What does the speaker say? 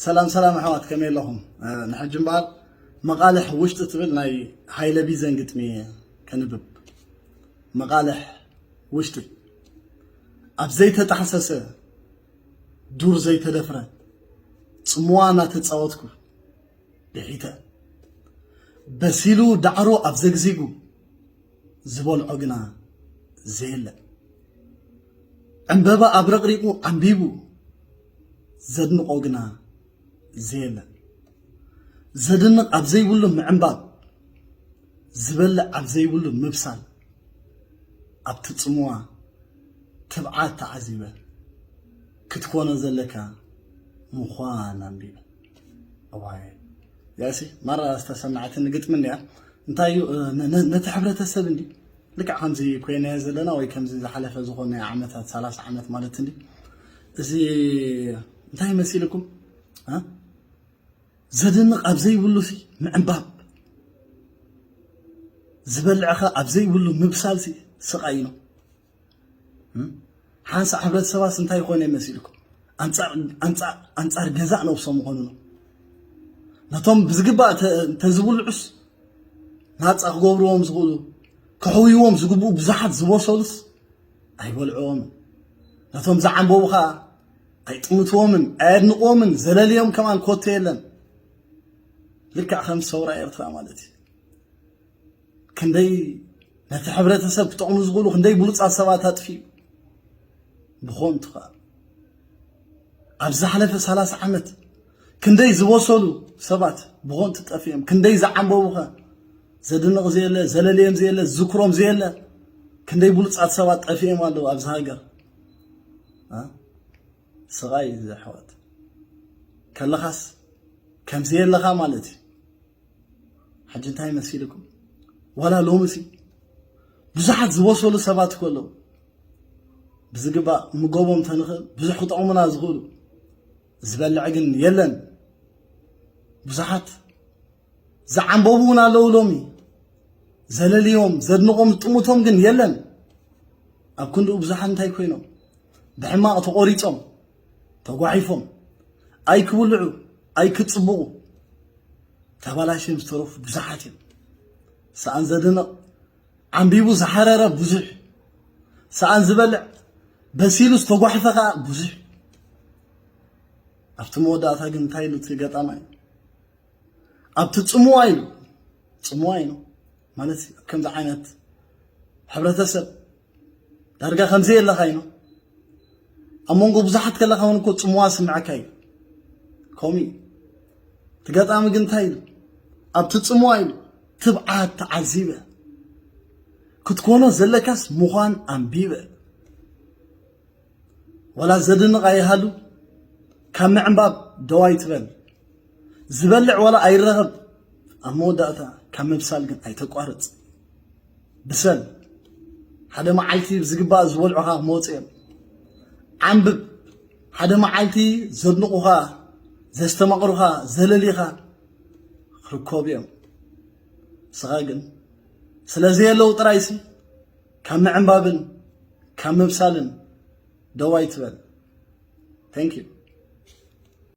ሰላም ሰላም ኣሕዋት፣ ከመይ ኣለኹም? ንሕጂ እምበኣር መቓልሕ ውሽጢ ትብል ናይ ሃይለ ቢዘን ግጥሚ ከንብብ። መቓልሕ ውሽጢ። ኣብ ዘይተጣሕሰሰ ዱር ዘይተደፍረ ጽምዋ እናተጻወትኩ ድሒተ፣ በሲሉ ዳዕሮ ኣብ ዘግዚጉ ዝበልዖ ግና ዘየለ፣ ዕምበባ ኣብ ረቕሪቑ ዓምቢቡ ዘድንቖ ግና ዘየለ፣ ዘድንቕ ኣብ ዘይብሉ ምዕምባብ፣ ዝበልዕ ኣብ ዘይብሉ ምብሳል፣ ኣብቲ ጽምዋ ትብዓት ተዓዚበ፣ ክትኮኖ ዘለካ ምዃን ኣንቢበ። እዋይ፣ ያሲ ማራ ዝተሰማዕትኒ ግጥሚ እንድያ። እንታይ እዩ፣ ነ- ነ- ነቲ ሕብረተሰብ እንዲ ልክዕ ከምዚ ኮይናዮ ዘለና ወይ ከምዚ ዝሓለፈ ዝኾነ ዓመታት፣ ሰላሳ ዓመት ማለት እንዲ፣ እዚ እንታይ መሲልኩም? እ? ዘድንቕ ኣብ ዘይብሉ ሲ ምዕንባብ፣ ዝበልዕኻ ኣብ ዘይብሉ ምብሳል ሲ ስቓይ ነው። ሓንሳእ ሕብረተሰባስ እንታይ ይኾነ መሲልኩም? ኣንጻር ገዛእ ነብሶም ምኾኑ ነው። ነቶም ብዝግባእ እንተዝብልዑስ ናጻ ክገብርዎም ዝኽእሉ፣ ክሕውይዎም ዝግብኡ ብዙሓት ዝበሰሉስ ኣይበልዕዎምን። ነቶም ዝዓንበቡ ኸኣ ኣይጥምትዎምን፣ ኣየድንቕዎምን፣ ዘለልዮም ከማን ኮቶ የለን። ልክዕ ከም ሰውራ ኤርትራ ማለት እዩ። ክንደይ ነቲ ሕብረተሰብ ክጠቕሙ ዝኽእሉ ክንደይ ብሉጻት ሰባት ኣጥፊኡ። ብኾንቱ ኸኣ ኣብ ዝሓለፈ ሰላሳ ዓመት ክንደይ ዝበሰሉ ሰባት ብኾንቱ ጠፊኦም። ክንደይ ዝዓንበቡ ኸ ዘድንቕ ዘየለ፣ ዘለልዮም ዘየለ፣ ዝዝክሮም ዘየለ ክንደይ ብሉጻት ሰባት ጠፊኦም ኣለዉ ኣብዚ ሃገር። እ? ስቓይ እዩ ዘሕዋት። ከለኻስ ከምዚ የለኻ ማለት እዩ። ሕጂ እንታይ መሲልኩም? ዋላ ሎምሲ ብዙሓት ዝበሰሉ ሰባት እኮ ኣለዉ። ብዝግባእ ምገቦም ተንኽእል ብዙሕ ክጠቕሙና ዝኽእሉ። ዝበልዕ ግን የለን። ብዙሓት ዝዓንበቡ እውን ኣለዉ ሎሚ። ዘለልዮም፣ ዘድንቖም፣ ዝጥምቶም ግን የለን። ኣብ ክንድኡ ብዙሓት እንታይ ኮይኖም? ብሕማቕ ተቖሪጾም፣ ተጓሒፎም፣ ኣይክብልዑ፣ ኣይክጽብቑ፣ ተባላሽዮም ዝተረፉ ብዙሓት እዮም። ሰኣን ዘድንቕ፣ ዓንቢቡ ዝሓረረ ብዙሕ፣ ሰኣን ዝበልዕ፣ በሲሉ ዝተጓሕፈ ኸኣ ብዙሕ። ኣብቲ መወዳእታ ግን እንታይ ኢሉ እቲ ገጣማይ? ኣብቲ ጽምዋ ኢሉ፣ ጽምዋ ኢሉ ማለት ኣብ ከምዚ ዓይነት ሕብረተሰብ ዳርጋ ከምዚ የለኻ ኢሉ። ኣብ መንጎ ብዙሓት ከለኻ እውን እኮ ጽምዋ ስምዐካ እዩ። ከምኡ እዩ። እቲ ገጣሚ ግን እንታይ ኢሉ? ኣብቲ ጽምዋ ኢሉ፣ ትብዓት ተዓዚበ፣ ክትኮኖ ዘለካስ ምዃን ኣንቢበ። ዋላ ዘድንቕ ኣይሃሉ፣ ካብ ምዕንባብ ደው ኣይትበል። ዝበልዕ ዋላ ኣይረኸብ፣ ኣብ መወዳእታ ካብ ምብሳል ግን ኣይተቋርጽ። ብሰል። ሓደ መዓልቲ ብዝግባእ ዝበልዑኻ ክመጹ እዮም። ዓንብብ። ሓደ መዓልቲ ዘድንቑኻ፣ ዘስተማቕሩኻ፣ ዘለሊኻ ክርከቡ እዮም። ንስኻ ግን ስለ ዘየለዉ ጥራይሲ ካብ ምዕንባብን ካብ ምብሳልን ደው ኣይትበል። Thank you።